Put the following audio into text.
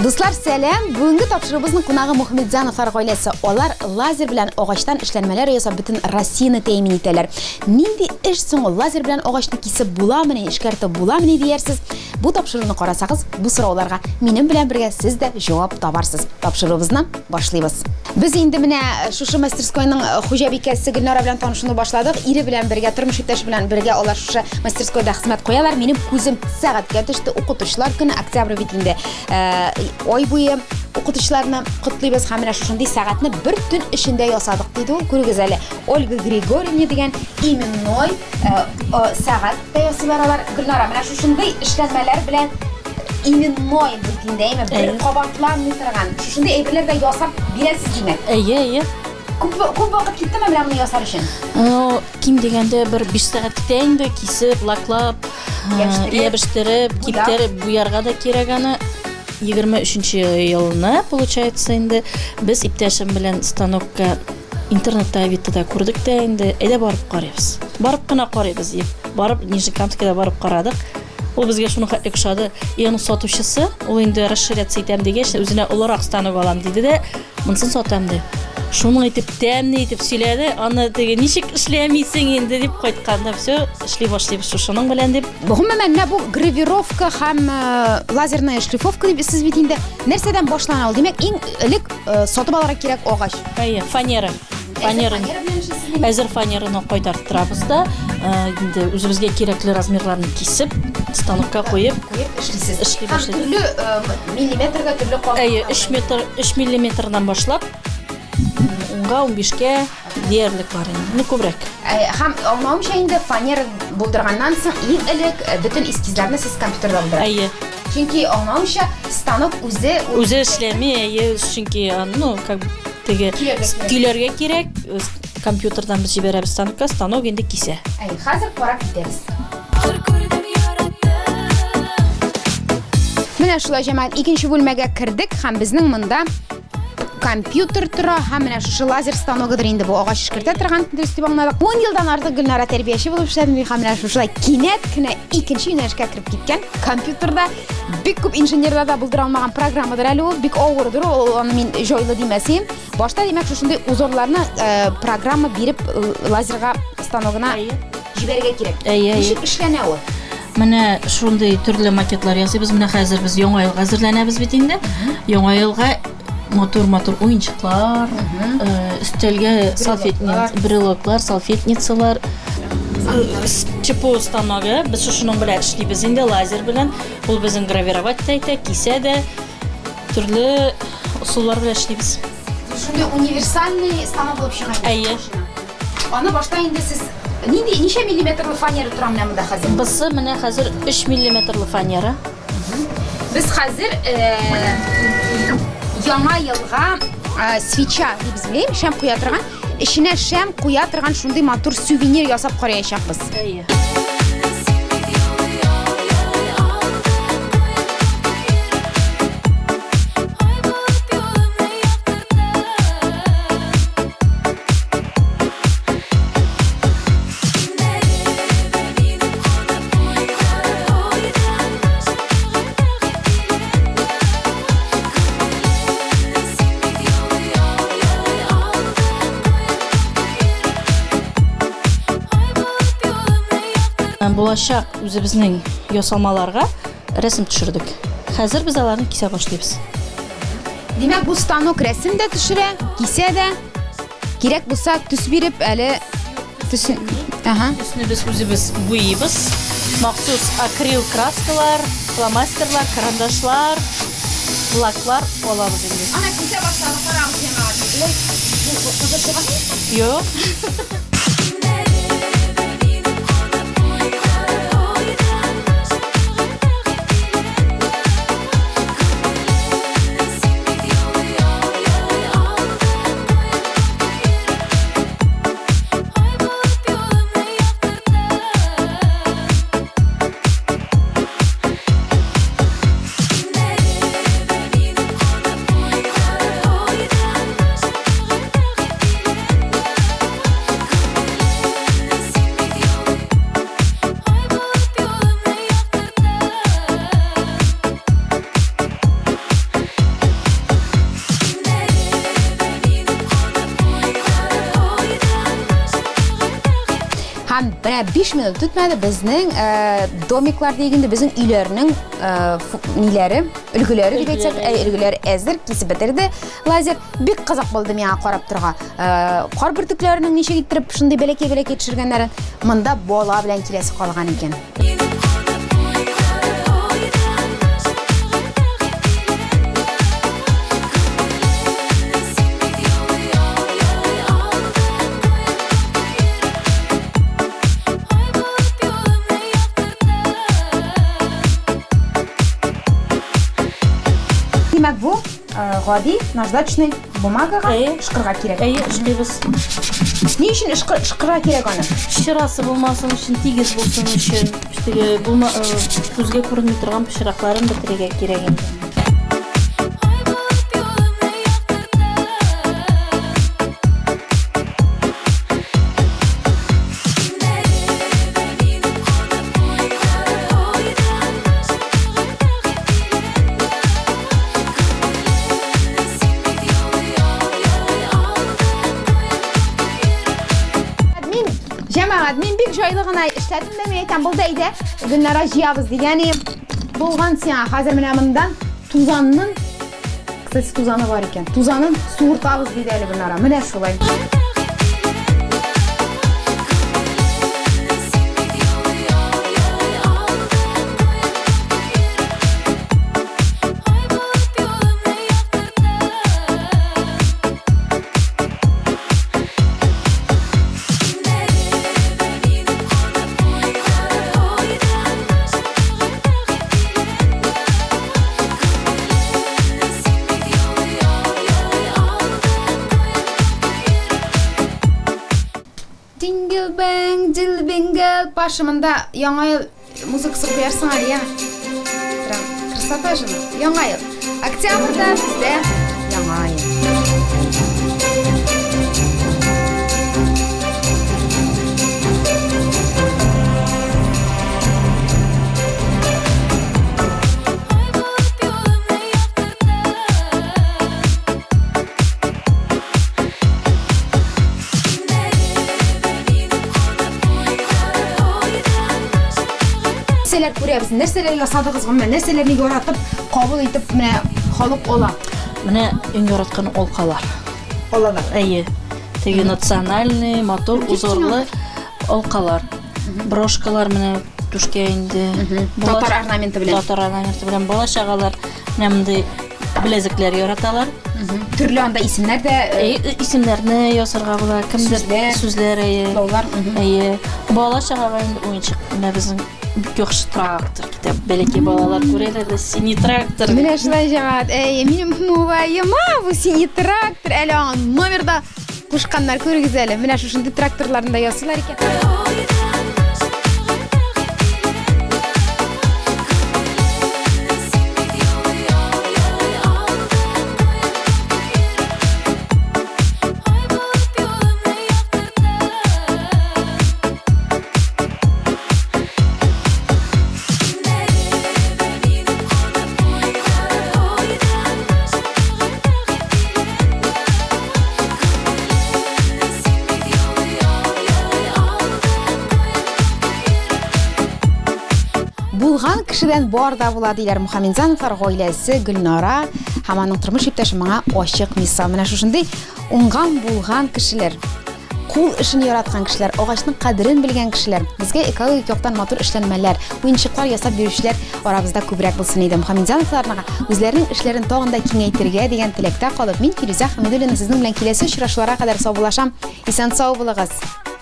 Дуслар, сәлам! Бүгенге тапшыруыбызның кунагы Мухаметзяновлар гаиләсе. Алар лазер белән агачтан эшләнмәләр ясап бөтен Россияне тәэмин итәләр. Нинди эш соң ул? Лазер белән агачны кисеп буламыни, эшкәртеп буламыни диярсез? Бу тапшыруны карасагыз, бу сорауларга минем белән бергә сез дә җавап табарсыз. Тапшыруыбызны башлыйбыз. Без инде менә шушы мастерскойның хуҗабикәсе Гөлнара белән танышуны башладык. Ире белән бергә, тормыш иптәше белән бергә алар шушы мастерскойда хезмәт куялар. Минем күзем сәгатькә төште. Укытучылар көне, октябрь бит инде. Ай буе укытучыларны котлыйбыз һәм менә шушындый сәгатьне бер төн эчендә ясадык, диде ул. Күрегез әле, Ольга Григорьевна дигән именной сәгать тә ясыйлар алар. Гөлнара, менә шушындый эшләнмәләр белән именной бит инде, әйме, бер кабатланмый торган. Шушындый әйберләр дә ясап бирәсез, димәк. Әйе, әйе. Күп, күп вакыт киттеме менә моны ясар өчен? Ну, ким дигәндә бер 5 сәгать китә инде, кисеп, лаклап, ябештереп, киптереп, буярга да кирәк аны. 23 елны, получается инде, без иптәшем белән станокка интернетта, Авитода күрдек тә инде, әйдә барып карыйбыз. Барып кына карыйбыз дип, барып Нижнекамскида барып карадык. Ул безгә шуның хәтле ошады. И аның сатучысы, ул инде расширяться итәм дигәч, үзенә олырак станок алам диде дә, монысын сатам ди. Шуның итеп тәмле итеп сөйләде, аны теге ничек эшләмисең инде дип кайтканда, все, эшли башлыйбыз шушының белән дип. Гомумән, менә бу гравировка һәм лазерная шлифовка дип сез бит инде нәрсәдән башлана ул? Димәк, иң элек сатып алырга кирәк агач. Әйе, фанера. Фанера. Әзер фанераны кайтарттырабыз да, инде үзебезгә кирәкле размерларны кисеп, станокка куеп, куеп эшлисез. Эшли башлыйбыз. Төрле миллиметрга төрле калын. Әйе, 3 метр, 3 миллиметрдан башлап, 10-га, 15-кә диярлек бар инде. Ну, күбрәк. Һәм аңлавымча инде фанера булдырганнан соң иң элек бөтен эскизларны сез компьютерда булдырасыз. Әйе. Чөнки аңлавымча, станок үзе үзе эшләми, әйе, чөнки, ну, как теге көйләргә кирәк, компьютердан без җибәрәбез станокка, станок инде кисә. Әйе, хәзер карап китәбез. Менә шулай, җәмәгать, икенче бүлмәгә кердек һәм безнең монда компьютер тора һәм менә шушы лазер станогыдыр инде бу агач эшкәртә торган, дөрес дип аңладык. 10 елдан артык Гөлнара тәрбияче булып эшләдем һәм менә шушылай кинәт кенә икенче юнәлешкә кереп киткән. Компьютерда бик күп инженерлар да булдыра алмаган программадыр әле ул, бик авырдыр ул, аны мин җайлы димәсем. Башта димәк шушындый узорларны программа биреп лазерга станогына җибәрергә кирәк. Әйе, әйе. Ничек эшләнә ул? Менә шундый төрле макетлар ясыйбыз. Менә хәзер без Яңа елга әзерләнәбез бит инде. Яңа елга матур-матур уенчыклар, өстәлгә салфетница, брелоклар, салфетницалар. ЧПУ станогы, без шушының белән эшлибез инде, лазер белән. Ул безнең гравировать та итә, кисә дә. Төрле ысуллар белән эшлибез. Шундый универсальный станок булып чыга. Әйе. Аны башта инде сез нинди ничә миллиметрлы фанера тора менә монда хәзер? Бусы менә хәзер 3 миллиметрлы фанера. Без хәзер яңа елга свеча дип беләм, шәм куя торган, эченә шәм куя торган шундый матур сувенир ясап караячакбыз. Әйе. Булачак үзебезнең ясалмаларга рәсем төшердек. Хәзер без аларны кисә башлыйбыз. Димәк, бу станок рәсем дә төшерә, кисә дә. Кирәк булса, төс биреп, әле төсен. Ага. Төсне без үзебез буйыйбыз. Махсус акрил краскалар, фломастерлар, карандашлар, лаклар алабыз инде. Ана кисә башлады, карагыз, җәмәгать. Ой, бу кызыл чыга. Юк. Менә 5 минут үтмәде, безнең э, домиклар диек инде, безнең өйләрнең э, ниләре, өлгеләре дип әйтсәк, э, өлгеләре әзер, кисеп бетерде лазер. Бик кызык булды миңа карап торга. Э, кар бөртекләренең ничек иттереп шундый бәләкәй-бәләкәй төшергәннәрен. Монда бала белән киләсе калган икән. Димәк, бу э, гади наждачный бумагага ышкырга кирәк. Әйе, ышкыйбыз. Ни өчен ышкырга кирәк аны? Чырасы булмасын өчен, тигез булсын өчен. Теге булма э, күзгә күренми торган пычракларын бетерергә кирәк инде. Мин, җәмәгать, мин бик җайлы гына эшләдем дә, мин әйтәм, булды, әйдә, Гөлнара җыябыз дигән идем. Булган сиңа, хәзер менә мондан тузанның, кстати, тузаны бар икән, тузанын суыртабыз диде әле Гөлнара. Менә шулай. Дингел бәң, дил бингел. Паша, монда яңа ел музыкасы куярсың әле, я. Прям красота же. Яңа ел. Октябрьдә бездә яңа ел. Нәрсәләр күрәбез, нәрсәләр ясадыгыз, гомумән, нәрсәләрне яратып, кабул итеп, менә халык ала. Менә иң яраткан алкалар. Алалар. Әйе. Теге национальный, матур, узорлы алкалар. Брошкалар менә түшкә инде. Татар орнаменты белән. Татар орнаменты белән бала чагалар менә мондый беләзекләр яраталар. Төрле анда исемнәр дә э, э, исемнәрне язарга була, кемдер сүзләр, сүзләр әйе. Котлаулар. Әйе. Бала чагага инде уенчык. Менә безнең бик яхшы трактор китә. Бәләкәй балалар күрәләр дә синий трактор. Менә шулай җәмәгать. Әй, минем муваема бу синий трактор. Әле аңа номер да кушканнар, күрегез әле. Менә шушындый тракторларны да ясыйлар икән. Булган кешедән бар да була диләр. Мухаметзяновлар гаиләсе Гөлнара һәм аның тормыш иптәше моңа ачык мисал. Менә шушындый уңган булган кешеләр, кул эшен яраткан кешеләр, агачның кадерен белгән кешеләр, безгә экологик яктан матур эшләнмәләр, уенчыклар ясап бирүчеләр арабызда күбрәк булсын иде. Мухаметзяновларның үзләренең эшләрен тагын да киңәйтергә дигән теләктә калып, мин Филүзә Хәмидуллина сезнең белән киләсе очрашуларга кадәр саубуллашам. Исән-сау булыгыз!